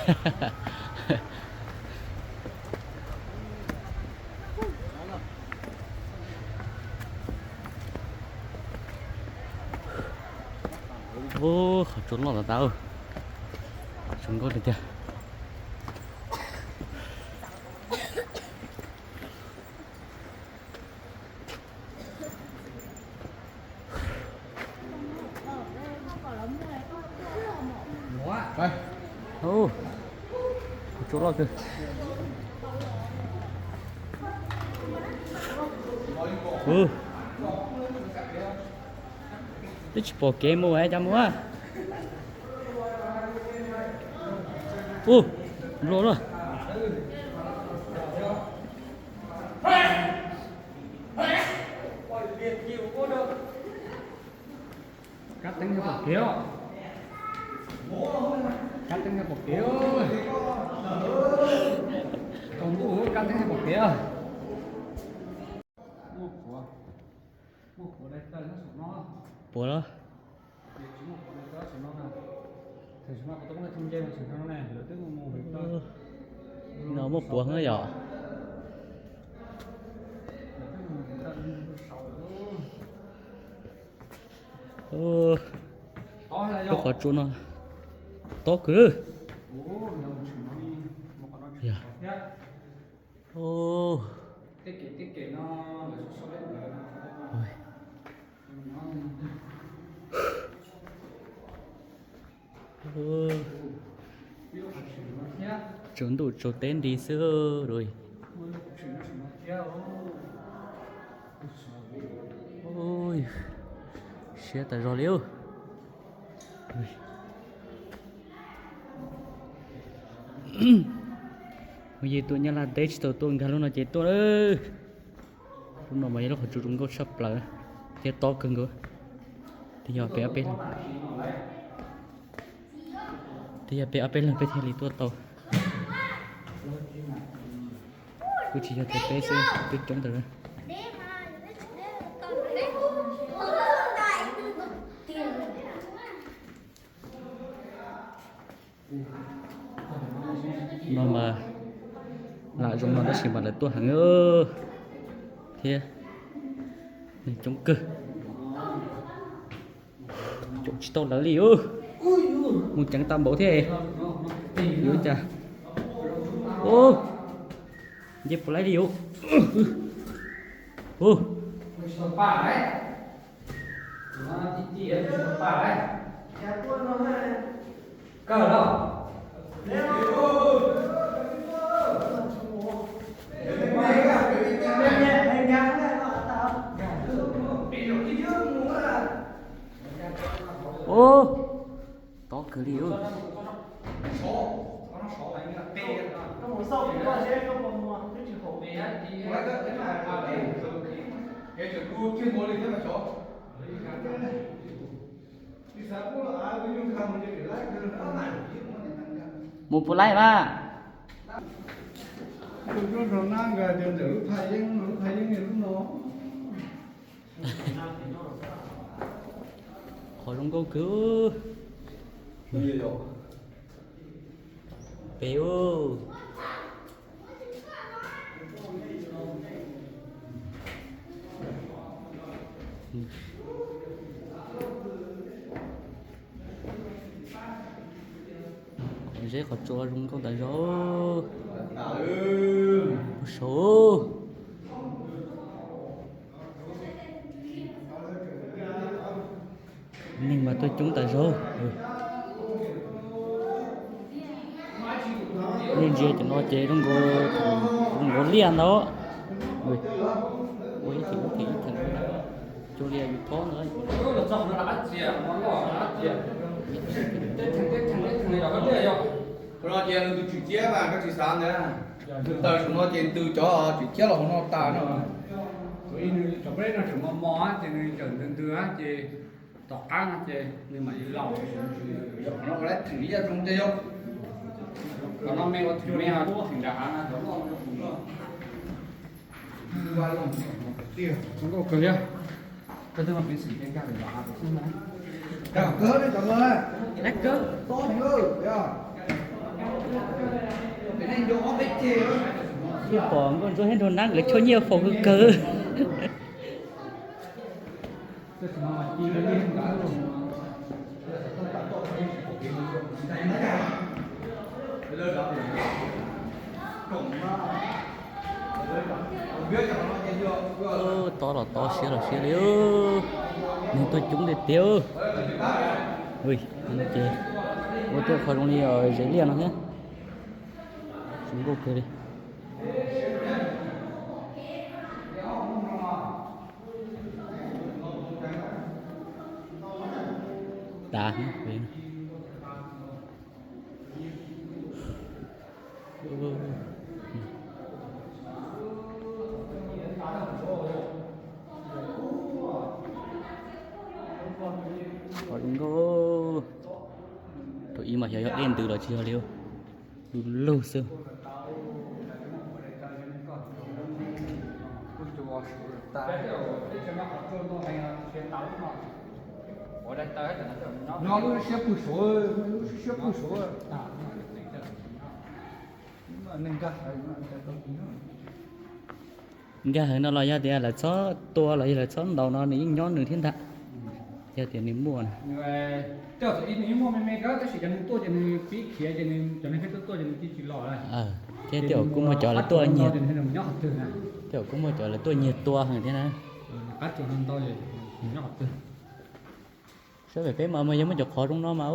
Ub, qhov tsua loj tas tas, zoo nkauj tiag tiag. Ub, qhov tsua loj kawg. Twb tsis pom kev mus, cas mus a. Ub, nplua lawm. Kab teeb yog pom kev. Kab teeb yog pom kev. Tsaus ntuj kab teeb yog pom kev. Puav los. No muaj puav no yom. Lub qhov tsua no tob kawg. Tsaus ntuj tsaus teb nti xwb. Siab tas zog li. Kuv yim tuaj Nyab Laj teb tsis tau tuaj nkag lub no ces tuaj lawm. Lub no mas yog lub qhov tsua zoo nkauj tshaj plaws thiab tob kawg nkaus. Twb yog peb ob peb leeg, twb yog peb ob peb leeg peb thiaj li tuaj tau. Kuj tsis yog tias peb xwb, twb coob ntawd. No mas lam zoo no tab sis mas lawv tuaj heev thiab, neeg coob kawg. Caum tsis tau lawv li. Mus ceev tau npaum thiab. Yuav cas, nce puas laib li yus. Ub, tob kawg li. Mus puas laib mas. Qhov zoo nkauj kawg. Pem ub. Zeb qhov tsua zoo nkauj tas zog. Ua saud. Neeg mas tuaj coob tas zog. Nej ntsia cov no ces zoo nkaus liaj ntag. Ua ib theem ib theem ib theem, cuag li yus thob ntawd. Qhov no ces nws tus tswm ciab mas koj tsis xav ntawd. Nws tawm saum no ces nws tus cov tswm ciab los hauv no tas no. Cov peb no tseem mos mos ces nws tawm ntws ntws ces tom qab no ces nws mam li laus. Qhov no ua laib thwm ib yam zoo tiag yog. Qhov no me ua thwm me, thwm nram hav no. Zoo nkauj kawg li. Koj twb muaj peev xwm nkag nram hav xwb na. Nkag kawg li cov no. Nkag kawg. Tob heev li. Pom nkauj ntsuab thiab nraug nab nkawd choj nyiaj faus kawg kawg. Tob los tob, siab los siab li. Neeg tuaj coob tiag tiag. Ua tej qhov zoo li zes liaj no thiab. Zoo nkauj kawg li. Dav. Qhov zoo nkauj. Thaum ub mas xyov yog dej ntws los tsis yog li, du lug xwb. No lub siab pwg suav, lub siab pwg suav. Nkag heev no los yog tias lawv txhob tua los yog lawv txhob ntaus no nws yeej nyob nws thiab ntag. Yog tias nws muaj na. Tej zaum nws yeej muaj me me kawg tab sis cov neeg tuaj ces nws pib khiav ces nws cov neeg pheej tuaj tuaj ces nws cia tsis los lawm. Thiab tej zaum kuj muaj cov lawv tuaj nyiag, tej zaum kuj muaj cov lawv tuaj nyiag tua heev thiab na. Qab tsuas no ntau nyob qhov twg. Saib pem peb mas mas yog muaj cov qhov zoo no mas ub,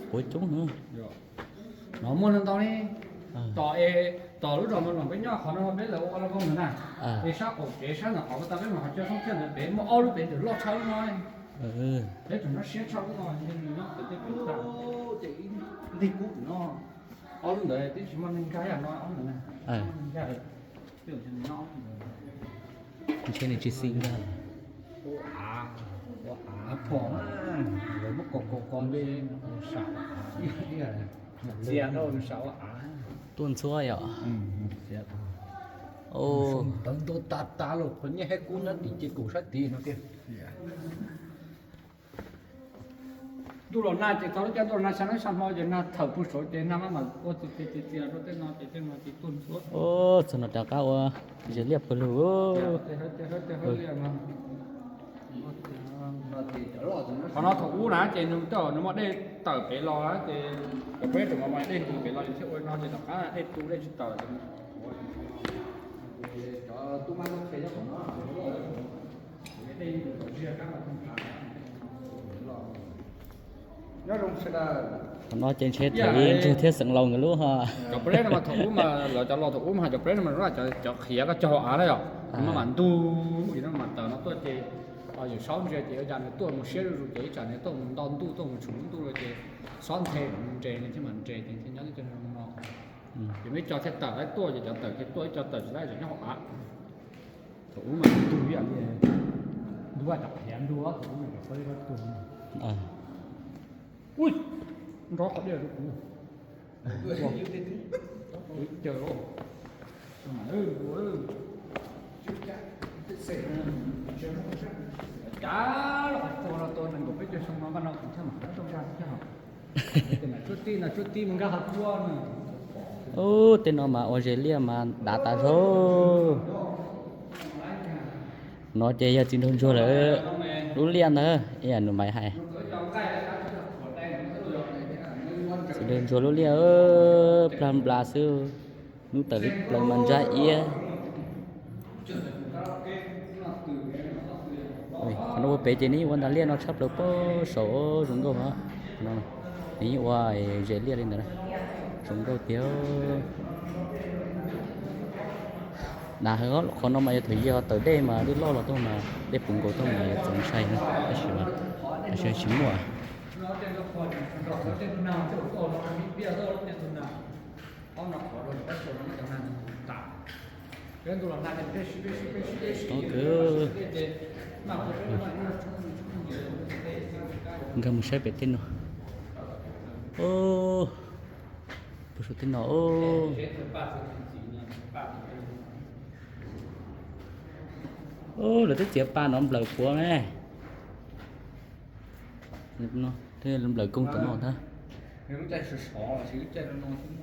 quav coob heev. No muaj ntau ntau li. Tom es, tom lub zos no los peb nyob qhov no peb lawv ua ua laj koob ntawd na. Es sab qaum tsev sab ntawm qhov tas peb mas qhov chaw soob tiaj ntawd pem muaj ob lub pem ntawm loj tshaj lub no. Peb tseem nyob siab tshaj lub no, nyob pem tej pem tas. Nteg kub no, ob lub ntawd twb tsis muaj neeg nkag ib yam no ob ntawd na. Ntshe nws tsis xis nkag. Ua av, ua av phom, lawv muab kaus kaus kaus npe, sam, txias rau nws sam ua av. Tuaj ntxhuab yom. Ntawv ntau tas tas los qhov nyiaj hab kub nyob tim ces kaum sab tid no tiag. Ntuj los nag ces txog lub caij ntuj los nag sab nab sab hmo ces nag thawm pug saud ces nag maj mam ua txias txias txias rau tej no ces tej no ces tuaj ntxhuab. Txog no rov qab ua zes liaj pawg lug. Qhov no thaum ub na ces nws, nws muaj dej tawm pem los ces cov peb tseem muaj dej ntws pem los ces thiaj ua no ces tom qab dej tu dej tsis tawm. Qhov no ces ntshe thaum ub Ntsuag thiab Xeem Laus nkawd lub ho. Cov peb no mas thaum ub mas lawv cov los thaum ub mas cov peb no mas cov qhiav koj cog hauv av na yom, maj mam ntug ces no mas tawm no tuaj ces yawm saub ntsia ces ua cas nws tuaj mus siab zuj zus ces ib tsam nws tuaj mus nto ntuj tuaj mus tshum ntuj lawm ces xob nthe nres nws thiaj mam nres ces thiaj nyob tib co no. Ces muaj ib co thiaj tawm lawm tuaj ces cov tawm thiaj tuaj, ib co tawm tsis lawm ces nyob hauv av. Thaum ub mas ntug ib yam li ntug vaj cov qhiav ntug thaum ub mas cov peb tuag. Ui, nrov qhov diaj rau kuv. Caw, cav los qhov tsua no tau nees nkaum peb caug xyoo no npaj no kuv thiaj mam qab tau zaj thiab. Ub, tej no mas ua zes liaj mas dav tas zog. No ces yog txiv nraug ntsuag lawv lub liaj ntawd, ib yam nws mas hais. Txiv nraug ntsuag lub liaj, plag nplas xwb, hnub tawm li plaws mas ntsaj iab. Qhov no ua pem ces nws yeej ua ntawm liaj no tshaj plaws pem saum, zoo nkauj os. Nws yeej ua zes liaj li ntawd, zoo nkauj tiag. Dav heev, qhov no mas yog thaum yog tawm dej mas dej loj los tuaj mas dej puv nkaus tuaj mas yuav txaus ntshai na, tab sis mas tsis muaj. Nkag mus saib pem tej no. Puag saum tej no. Lawv twb txiav pa no nplawm puav ne. Nplawm koog tom no ntag. Lub caij sov sov los sis lub caij no no xwb muaj.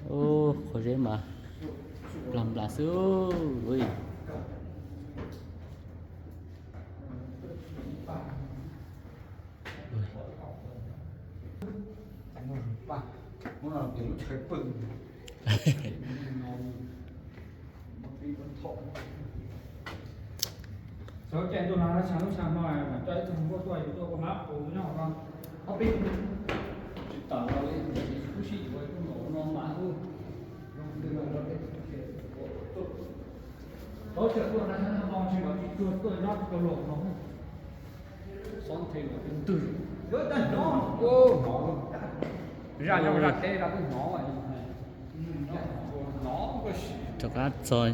Qhov zeb mas plag nplas xwb. Txog caij ntuj no na, tshav lub tshav no mas coj ib tug nkauj tuaj, yus tuaj ua mab qus nyob hauv no. Ob peb tsis tawm los li, tsis kub sij yuav tus nkaus no mas ub. Txog caij tuaj na, no tsis los tsis tsuag tuaj nyob rau luag no. Xob nthe los tus twg yuav tag no. Zaj nyob zaj teb zaj twb hnov. Rov qab txog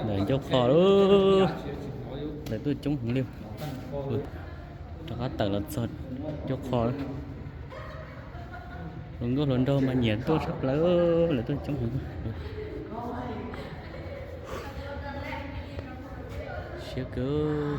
ntawm ncauj qho lawm, lawv tuaj coob heev li. Rov qab tawm los txog ncauj qho lawm. Hluas nkauj hluas nraug mas nyiam tuaj tshaj plaws, lawv tuaj coob heev. Siab kawg.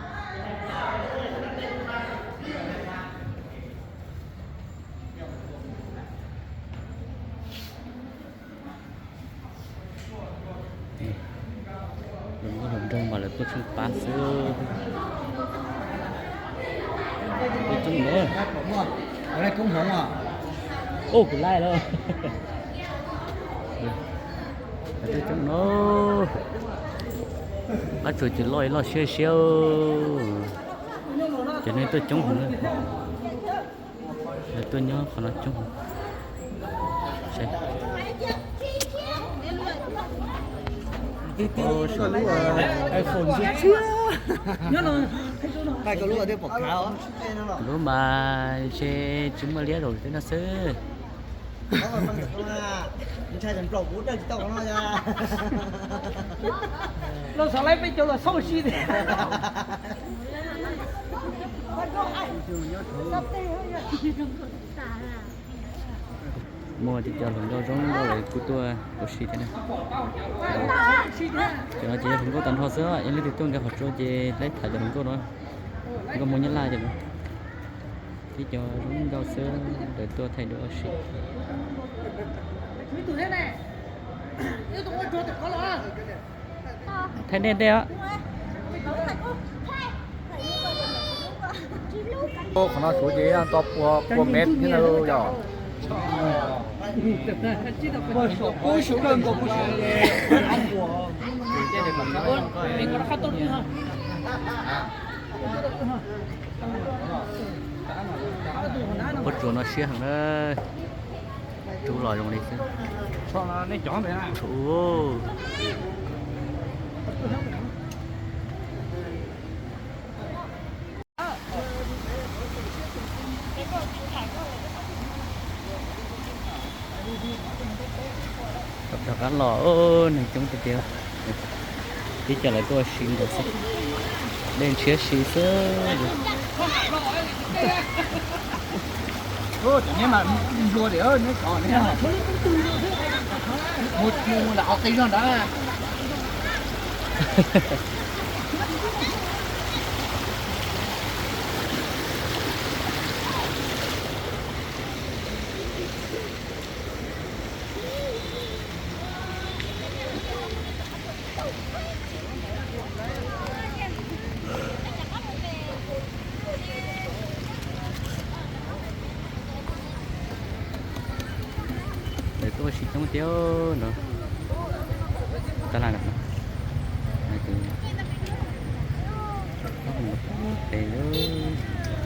Hluas nkauj hluas nraug mas lawv tuaj tsheej pab xwb. Tuaj coob lawm. Ub, kuv laij lawm. Lawv tuaj coob no. Qab tsuas ces loj ib loj siab siab. Ces nej tuaj coob heev. Lawv tuaj nyob qhov no coob. Lub mas ntshe tsis muaj liab zaum tej no xwb. Ntshai tseem plaum kuv dawj tsis tau qhov no. Los xav laib peb cov los xauj si tias. Muaj cov hluas nkauj zoo nkauj lawv kuj tuaj ua si thiab na. Cov no ces yog hluas nkauj tag nrho xwb, yog leej twg tuaj nkag qhov tsua ces laib tham cov hluas nkauj no, nkauj Hmoob Nyab Laj cov no. Tib cov zoo nkauj xwb, lawv tuaj thaij duab ua si. Thaij nej tej os. Qhov no suav ces yog nto pua pua mev thiab na yom. Pob tsuas no siab heev na. Rub los zoo li xwb. Rov qab los, neeg coob tiag tiag. Tib co lawv tuaj si nkaus xwb, dej ntshiab si xwb. Lawv tuaj ua si coob tiag no. Tab laj no, tes lawm.